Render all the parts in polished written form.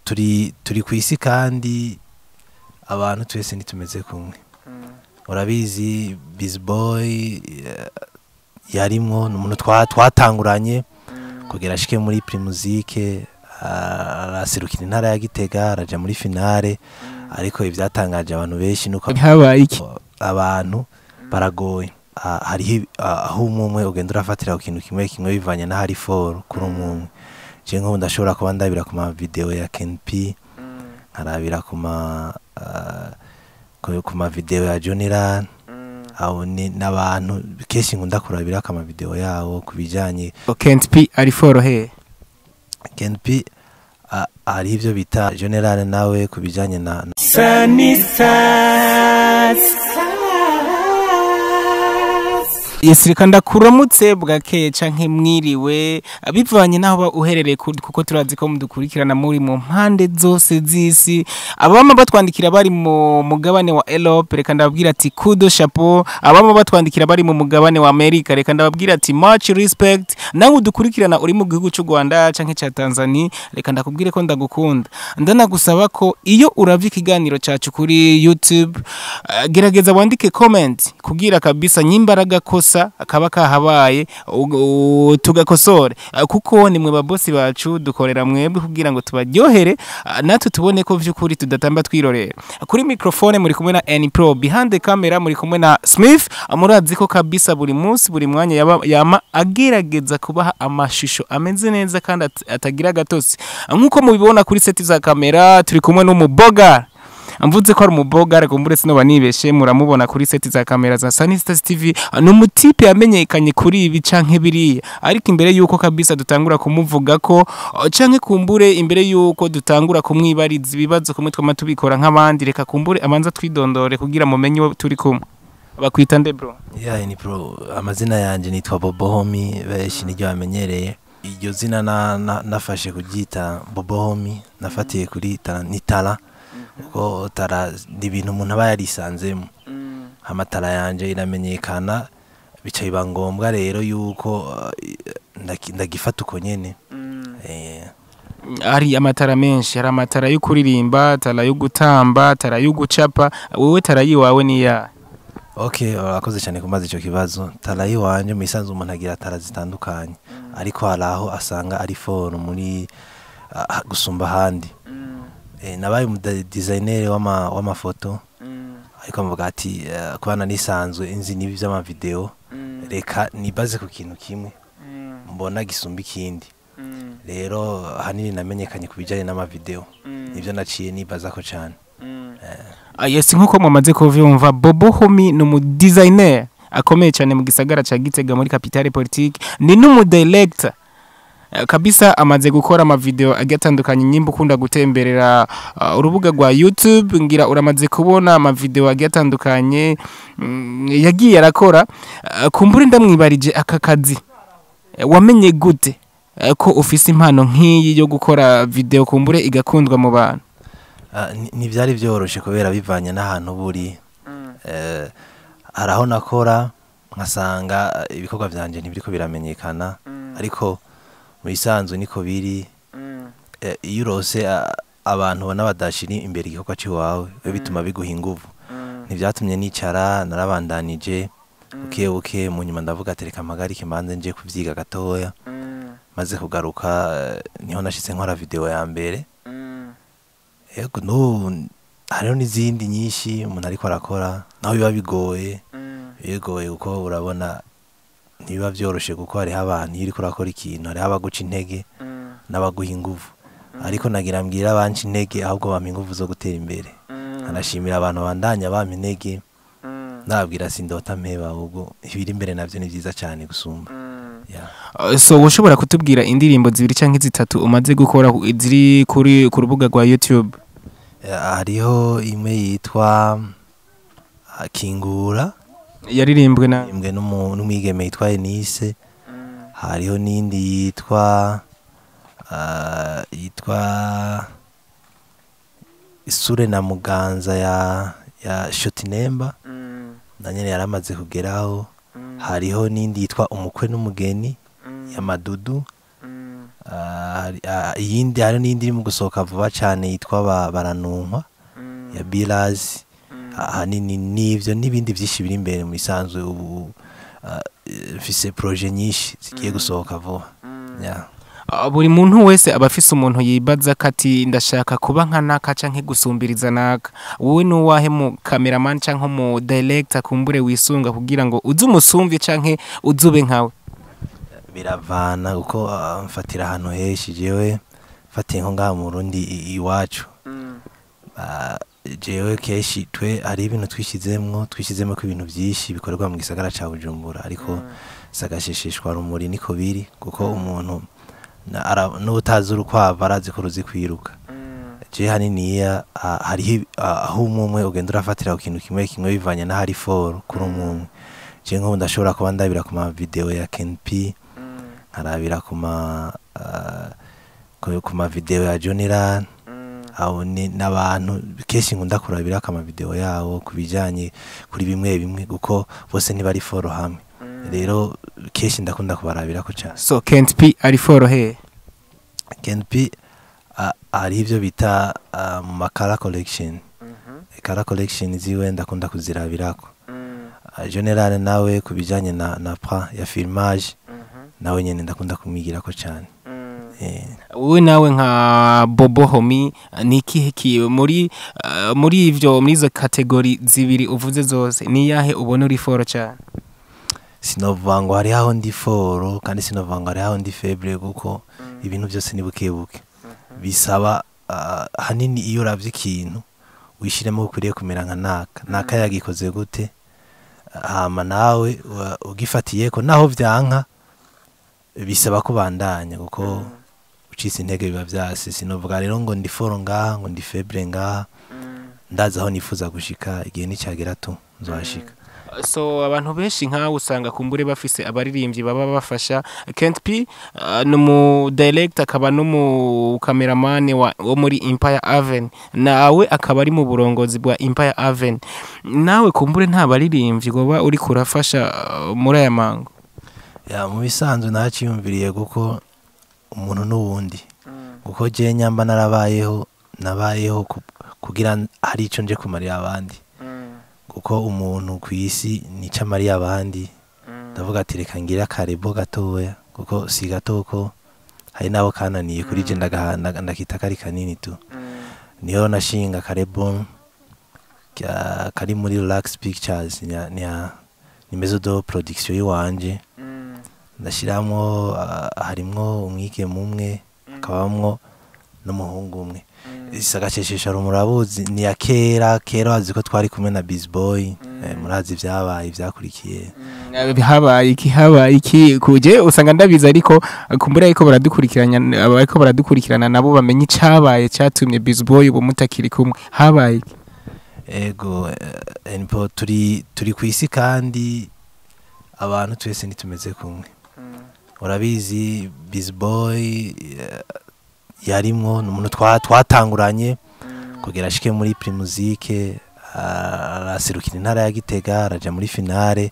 Turi ku isi kandi abantu twese ntitumeze kumwe. Urabizi, Bizboy yarimwo, ni umuntu twatanguranye kugira ashike muri Primusic, araserukira intara ya Gitega, araja muri finale. Ariko ibyatangaje abantu benshi nuko Habaye iki? Abantu baragoye. Hariho aho umwe umwe ugenda urafatira ku kintu kimwe kimwe bivanye n'ahari fort kuri umwe umwe. Je nk'ubu ndashobora kuba ndabira ku ma video ya Ken P, nkarabira ku ma video ya Johnny Ran. Abo ni n'abantu kenshi nkunda kurabira ku ma video yabo ku bijanye. Kent P ari fort he? Ken P, hariho ivyo bita Johnny Ran nawe ku bijanye na Sunny Stars. Yes, reka ndakuramutse bwakeye canke mwiriwe bivanye naho uba uherereye, kuko turazi ko mudukurikirana muri mu mpande zose z'isi. Abama batwandikira bari mu mugabane wa Europe, reka ndababwira ati kudo chapeau. Abama batwandikira bari mu mugabane wa America, reka ndababwira ati much respect. Nawe udukurikirana uri mu gihugu cy'u Rwanda canke ca Tanzania, reka ndakubwire ko ndagukunda. Ndanagusaba ko iyo uravye ikiganiro cacu kuri YouTube, gerageza wandike comment kugira kabisa nyimbaraga kosa akaba kahabaye tugakosore. Kuko ni mwe babosi bacu, dukorera mwebwe kugira ngo tubaryohere, natwe tubone ko vy'ukuri tudatamba twirorera. Kuri microphone muri kumwe na N Pro, behind the camera muri kumwe na Smith. Murazi ko kabisa buri munsi, buri mwanya yama agerageza kubaha amashusho ameze neza kandi atagira gatosi. Nkuko mubibona kuri set za kamera, turi kumwe n'umuboga. Mvuze ko ari umuboga, ariko mbure sinoba nibeshe. Muramubona kuri set za kamera za Sunny Stars TV, ni umutipe yamenyekanye kuri ibi canke biriya. Ariko imbere yuko kabisa dutangura kumuvuga ko canke kumbure imbere yuko dutangura kumwibariza ibibazo kumwe twama tubikora nk'abandi, reka kumbure amanza twidondore kugira mumenye uwo turi kumwe. Bakwita nde, bro? Yeah, ni bro, amazina yanje nitwa Bobo Homi, benshi niryo bamenyereye. Iryo zina nafashe kuryita Bobo Homi, nafatiye kuri tara, ni tara, kuko tara ni ibintu umuntu aba yarisanzemo. Amatara yanje iramenyekana, bica biba ngombwa rero yuko ndagifata uko nyene. Hari amatara menshi, hari amatara yo kuririmba, tara yo gutamba, tara yo gucapa. Wewe tara yiwawe ni ya? Okay, urakoze cyane kumbaza ico kibazo. Tara yiwanje, mu isanzwe umuntu agira tara zitandukanye, ariko hari aho asanga ari fort muri gusumba ahandi. Nabaye umu designer w'amafoto, ariko mvuga ati kubana nisanzwe inzi n'ibi vy'ama video, reka nibaze ku kintu kimwe mbona gisumba ikindi. Rero ahanini namenyekanye ku bijanye n'ama video, nivyo naciye nibazako cane. Yes, nkuko mwamaze kuvyumva, Bobo Homi ni umu designer akomeye cyane mu gisagara ca Gitega, muri capitale politique, ni n'umu director. Kabisa amaze gukora ama video agiye atandukanye. Nyimba ukunda gutemberera urubuga rwa YouTube, ngira uramaze kubona ama video agiye atandukanye yagiye arakora. Kumbure ndamwibarije aka kazi. Wamenye gute ko ufise impano nk'iyi yo gukora video, kumbure igakundwa mu bantu? Ntivyari vyoroshe kubera bivanye n'ahantu buri. Hari aho nakora nkasanga ibikorwa vyanje ntibiriko biramenyekana, ariko mu bisanzwe niko biri. Iyo urose abantu ubona badashira imbere igikorwa c'iwawe, we bituma biguha inguvu. Ntivyatumye nicara, narabandanije buke buke. Mu nyuma ndavuga ati reka mpagarike mbanze nje kuvyiga gatoya. Maze kugaruka, niho nashitse nkora video ya mbere. Yego, n'ubu hariho n'izindi nyinshi umuntu ariko arakora, naho biba bigoye, bigoye kuko urabona ntibiba vyoroshe, kuko hariho abantu iyo uriko urakora ikintu hariho abaguca intege n'abaguha inguvu. Ariko nagira mbwira abanca intege, ahubwo bampa inguvu zo gutera imbere. Nkanashimira abantu bandanya bampa intege, nababwira sindota mpeba, ahubwo ibiri imbere navyo ni vyiza cane gusumba. Yeah. So ushobora kutubwira indirimbo zibiri canke zitatu umaze gukora ziri kuri ku rubuga rwa YouTube? Hariho imwe yitwa Kingura. Yaririmbwe na? Imbwe n'umwigeme yitwa Enise. Hariho n'indi yitwa Isure na Muganza ya Shotinemba, na nyene yaramaze kugeraho. Hariho n'indi yitwa Umukwe n'Umugeni ya Madudu. Iyindi, hari n'iyindi iri mu gusohoka vuba cane yitwa Baranunkwa ya Bilazi. Ahanini n'ivyo n'ibindi vyinshi biri imbere. Mu bisanzwe ubu mfise projet nyinshi zigiye gusohoka vuba, yeah. Buri muntu wese aba afise umuntu yibaza ko ati ndashaka kuba nka naka canke gusumbiriza naka. Wowe nuwahe mu cameraman canke mu director kumbure wisunga kugira ngo uze umusumvye canke uzube nkawe? Biravana, kuko mfatira ahantu henshi. Jewe mfatiye nko ngaha mu Burundi iwacu, jewe kenshi twe hari ibintu twishizemwo ko ibintu vyinshi bikorerwa mu gisagara ca Bujumbura, ariko sagashishishwa rumuri niko biri, kuko umuntu n'utazi urukwavu arazi ko ruzi kwiruka. Je haniniya hariho aho umwe umwe ugenda urafatira ku kintu kimwe kimwe bivanye n'ahari fort kuri umwe umwe. Je nk'ubu ndashobora kuba ndabira ku ma video ya Ken P, nkarabira ku ma video ya Johnny Ran. Abo ni n'abantu kenshi nkunda kurabirako ama video yabo ku bijanye kuri bimwe bimwe, kuko bose ntibari fort hamwe. Rero kenshi ndakunda kubarabirako cane. So Kent P ari fort he? Ken P hari ivyo bita mu ma color correction. Color correction ziwe ndakunda kuzirabirako. General nawe ku bijanye na plan ya filmage, nawe nyene ndakunda kumwigirako cane. Wowe nawe nka Bobo Homi, ni ikihe ki muri ivyo, muri izo catégories zibiri uvuze zose, ni yahe ubona uri fort cane? Sinovuga ngo hariho aho ndi fort, kandi sinovuga ngo hariho aho ndi faible, kuko ibintu byose ni buke buke. Bisaba hanini iyo uravye ikintu wishiremo ukwiriye kumera nka naka naka, yagikoze gute, hama nawe ugifatiyeko naho vyanka bisaba kubandanya, kuko ucitse intege biba vyase. Sinovuga rero ngo ndi fort ngaha, ngo ndi faible ngaha. Ndazi aho nifuza gushika, igihe nicagera tu nzohashika. So abantu benshi nkawe usanga kumbure bafise abaririmbyi baba bafasha. Kent P ni umu director akaba n'umu cameraman wo muri Empire Avenue, nawe akaba ari mu burongozi bwa Empire Avenue. Nawe kumbure nta baririmbyi goba uri kurafasha muri aya mango? Ya, mu bisanzwe naciyumviriye, kuko umuntu n'uwundi, kuko je nyamba narabayeho, nabayeho kugira hari ico nje kumarira abandi, kuko umuntu ku isi nico amariye abandi. Ndavuga ati reka ngire akarebo gatoya, kuko si gato ko hari nabo kananiye, kuri je ndakita kari kanini tu. Niyo nashinga akarebo kari muri Relax Pictures, ni maison de production yiwanje. Ndashiramwo harimwo umwigeme umwe, hakabamwo n'umuhungu umwe. Isagasheshesha murabuzi ni ya kera kera, wazi ko twari kumwe na Bizboy. Murazi vyabaye ivyakurikiye. Habaye iki? Habaye iki? Kuje usanga ndabizi, ariko kumbura ariko baradukurikiranya, ariko baradukurikirana nabo bamenye icabaye catumye Bizboy ubu mutakiri kumwe. Habaye iki? Ego, npo turi ku isi kandi abantu twese ntitumeze kumwe. Urabizi Bizboy yarimwo ni umuntu twatanguranye kugira ashike muri Primusic, araserukira intara ya Gitega, araja muri finale.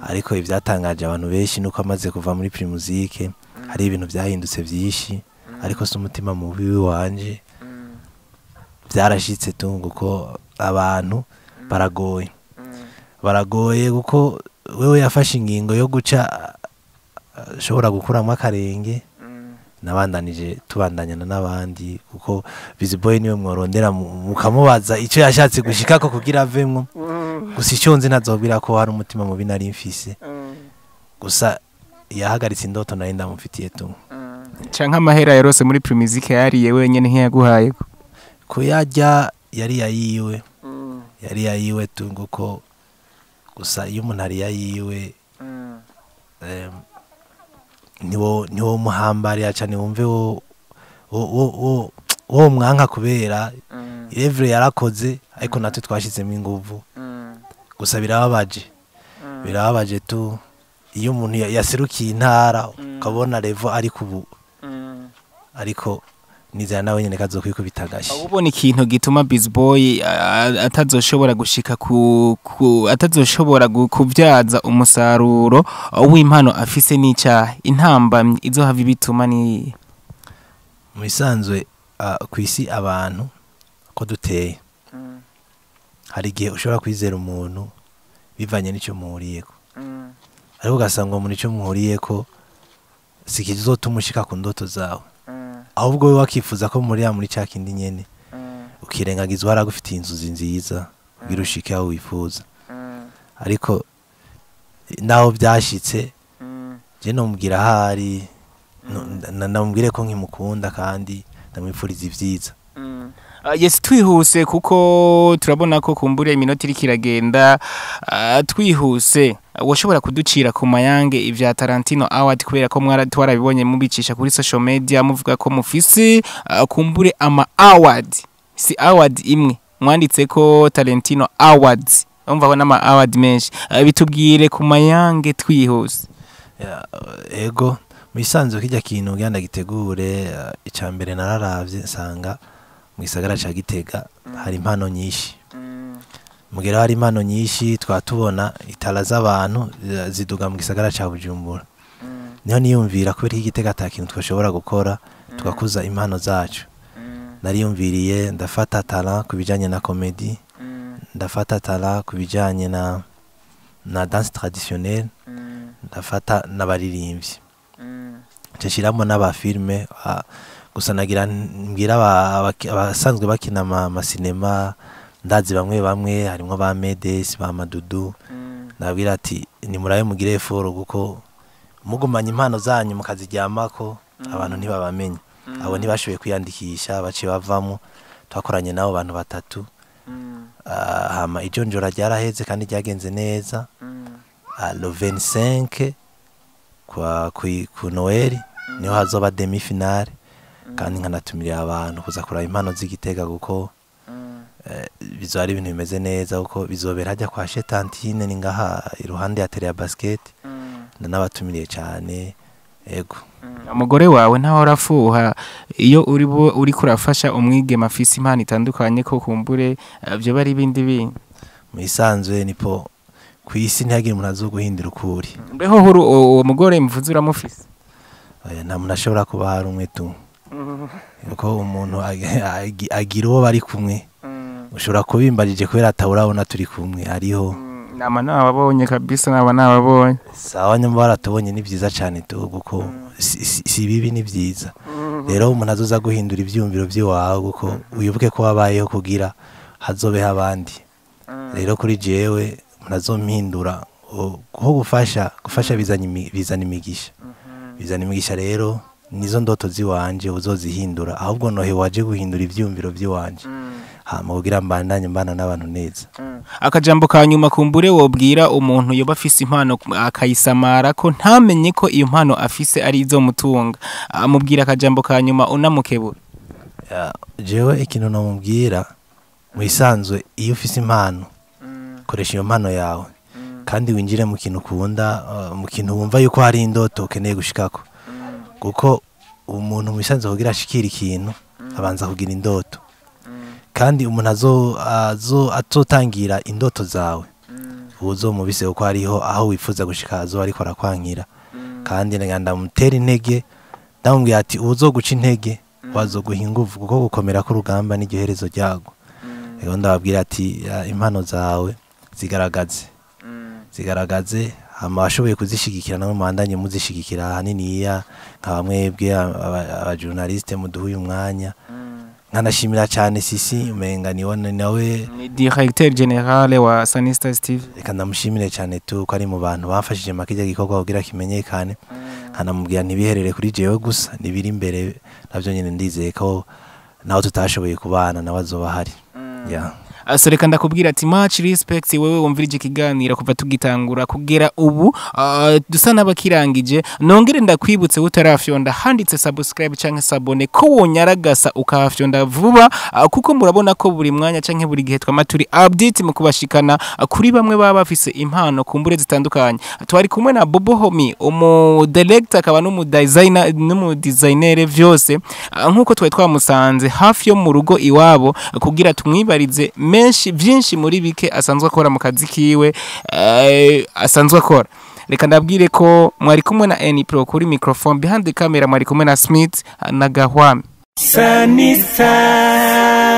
Ariko ivyatangaje abantu benshi nuko amaze kuva muri Primusic hari ibintu vyahindutse vyinshi, ariko si umutima mubi wanje, vyarashitse tu, kuko abantu baragoye, baragoye, kuko wewe yafashe ingingo yo guca ashobora gukuramo akarenge. Nabandanije tubandanyana n'abandi, kuko Bizboy niwe mworondera mukamubaza icyo yashatse gushikako kugira avemwo. Gusa icyo nzi, ntazobwira ko hari umutima mubi nari mfise, gusa yahagaritse indoto nari ndamufitiye tu. Canke amahera yarose muri Primusic yariye wenyene, ntiyaguhaye? Kuyarya yari yayiwe, yari yayiwe tu, kuko gusa iyo umuntu ari yayiwe niwo muhambarira cyane, wumve wo mwanka, kubera Evre yarakoze, ariko natwe twashizemo inguvu. Gusa birababaje, birababaje tu, iyo umuntu yaserukiye intara ukabona level ariko ubu, ariko nizera nawe nyene kazokwikubita agashi. Ubona ikintu gituma Bizboy atazoshobora gushika ku atazoshobora kubyaza umusaruro w'impano afise n'icyaha, intambamyi izohava ibituma ni? Mu bisanzwe, ku isi abantu ko duteye, hari igihe ushobora kwizera umuntu bivanye n'icyo muhuriyeko, ariko ugasanga umuntu icyo muhuriyeko si kizotuma ushika ku ndoto zawe, ahubwo wowe wakifuza ko murira muri ca kindi nyene, ukirengagiza waragufitiye inzozi nziza kugira ushike aho wifuza. Ariko naho byashitse, je nomubwira ahari namubwire ko nkimukunda kandi ndamwifuriza ivyiza. Yes, twihuse kuko turabona ko kumbure iminota iriko iragenda. Twihuse, washobora kuducira ku mayange ivya Tarantino Award, kubera ko mwara twarabibonye mubicisha kuri social media, muvuga ko mufise kumbure ama award, si award imwe, mwanditse ko Tarantino Awards, umva ko n'ama award menshi. Bitubwire ku mayange twihuse. Ya, ego, mu bisanzwe kijya kintu kugira ndagitegure, ica mbere nararavye nsanga mu gisagara ca Gitega hari impano nyinshi. Mugera hari impano nyinshi, twatubona itara z'abantu ziduga mu gisagara ca Bujumbura. Niho niyumvira kubera iki Gitega ata kintu twashobora gukora tugakuza impano zacu. Nariyumviriye, ndafata talent ku bijanye na comedy, ndafata talent ku bijanye na danse traditionnelle, ndafata n'abaririmbyi, nshiramo n'abafilme. Gusa nagira mbwira abasanzwe bakina amasinema, ndazi bamwe bamwe harimwo ba Medes, ba Madudu, nabwira ati nimurabe mugire effort, kuko mugumanye impano zanyu mukaziryamako abantu ntibabamenya. Abo ntibashoboye kwiyandikisha, baciye bavamo. Twakoranye nabo bantu batatu. Hama ijonjora ryaraheze kandi ryagenze neza. Le 25 kwa ku Noel niho hazoba demi finale, kandi nkanatumirira abantu kuza kuraba impano z'Igitega, kuko bizoba ari ibintu bimeze neza, kuko bizobera hajya kwa Shetantine, ni ngaha iruhande ya tele ya basket. Ndanabatumiriye cyane, ego. Umugore wawe ntaho arafuha iyo uri bo uriko urafasha umwigeme afise impano itandukanye, ko kumbure vyo bari ibindi bindi? Mu isanzwe nipo ku isi ntihagire umuntu azoguhindura ukuri. Mbeho huru uwo mugore mvuze uramufise? Oya, nta muntu ashobora kuba hari umwe tu, kuko umuntu agira uwo bari kumwe. Ushobora kubimbajije kubera atawurabona turi kumwe hariho. Nama nababonye kabisa, naba nababonye. Sawa, nyuma baratubonye, ni byiza cyane tu, kuko si bibi, ni byiza. Rero umuntu azoza guhindura ivyumviro by'iwawe, kuko wibuke ko wabayeho kugira hazobeho abandi. Rero kuri jewe umuntu azompindura kuko gufasha bizana imigisha, bizana imigisha. Rero nizo ndoto ziwanje uzozihindura, ahubwo nohe waje guhindura ivyumviro by'iwanje, hama kugira mbandanye mbana n'abantu neza. Akajambo ka nyuma kumbure wobwira umuntu yoba afise impano akayisamara ko ntamenye ko iyo mpano afise ari izomutunga, amubwira akajambo ka nyuma unamukebura. Ya, jewe ikintu nomubwira, mu isanzwe iyo ufise impano, koresha iyo mpano yawe kandi winjire mu kintu ukunda, mu kintu wumva yuko hari indoto ukeneye gushikako, kuko umuntu mu isanzwe kugira ashikire ikintu abanza kugira indoto. Kandi umuntu azo azotangira indoto zawe, uzomubise kuko hariho aho wifuza gushika azoba ariko arakwankira. Kandi ndamutera intege, ndamubwira ati uzoguca intege wazoguha inguvu, kuko gukomera k'urugamba n'iryo herezo ryago. Rero ndababwira ati impano zawe zigaragaze, zigaragaze, hama abashoboye kuzishigikira namwe mubandanye muzishigikira, ahaniniya nka bamwebwe abajournaliste muduha uyu mwanya. Nkanashimira cyane Sisi, umenga niwe nawe Ni directeur general wa Sanista Steve. Reka ndamushimire cyane tu, ko ari mu bantu bamfashije makijya gikorwa kugira kimenyekane. Nkanamubwira ntibiherere kuri jewe gusa, nibiri imbere navyo nyene ndizeye ko naho tutashoboye kubana nawe azoba ahari, yeah. So reka ndakubwira ati much respect wewe wumvirije ikiganiro kuva tugitangura kugera ubu, dusa n'abakirangije. Nongere ndakwibutse, utarafyonda handitse subscribe canke s'abonner, ko wonyaragasa ukahafyonda vuba, kuko murabona ko buri mwanya canke buri gihe twama turi update mu kubashikana kuri bamwe baba bafise impano kumbure zitandukanye. Twari kumwe na Bobo Homi, umu director akaba n'umu designer n'umu designer vyose, nkuko twari twamusanze hafi yo mu rugo iwabo kugira tumwibarize menshi byinshi muri bike asanzwe akora mu kazi kiwe, asanzwe akora. Reka ndabwire ko mwari kumwe na N Pro kuri microphone, behind the camera mwari kumwe na Smith na Gahwami. Sunny side.